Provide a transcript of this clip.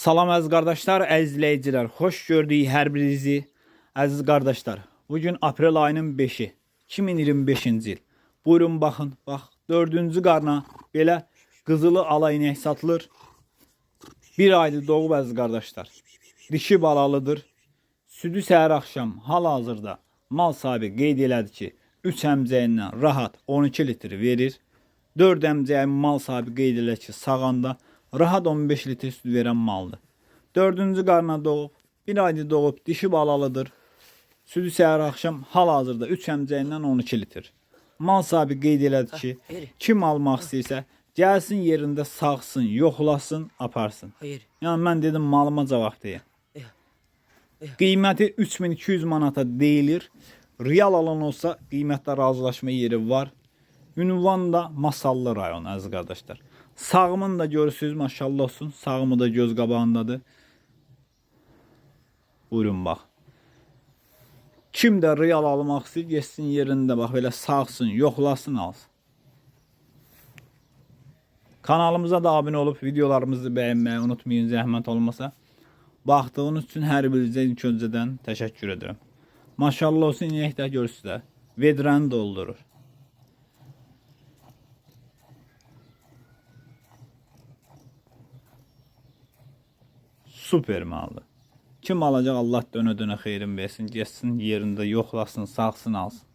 Salam əziz qardaşlar, əziz izləyicilər. Xoş gördük hər birinizi. Əziz qardaşlar, bu gün aprel ayının 5-i, 2025-ci il. Buyurun baxın, bax, 4-cü qarna belə qızılı ala inək satılır. Bir aydır doğub əziz qardaşlar. Dişi balalıdır. Südü səhər axşam hal-hazırda mal sahibi qeyd elədi ki, 3 əmcəyindən rahat 12 litr verir. 4 əmcəyin mal sahibi qeyd elədi ki, sağanda rahat 15 litr süd verən maldır. 4-cü qarna doğub, bir aydır doğub, dişi balalıdır. Südü səhər axşam hal-hazırda 3 əmcəyindən 12 litr. Mal sahibi qeyd elədi ki, kim almaq istəyirsə, gəlsin yerində sağsın, yoxlasın, aparsın. Hayır. Yəni mən dedim malıma cavab deyin. Qiyməti 3200 manata deyilir. Real alan olsa qiymətdə razılaşma yeri var. Ünvan da Masallı rayonu əziz qardaşlar. Sağımını da görürsünüz maşallah olsun. Sağımı da göz qabağındadır. Buyurun bax. Kim də real almaq istəyir, getsin yerində bax belə sağsın, yoxlasın, alsın. Kanalımıza da abunə olub videolarımızı bəyənməyi unutmayın zəhmət olmasa. Baxdığınız üçün hər birinizə ilk öncədən təşəkkür edirəm. Maşallah olsun inək də görürsünüz də. Vedrəni doldurur. Super maldır. Kim alacaq Allah dönə dönə xeyrin versin, getsin yerində yoxlasın, sağsın, alsın.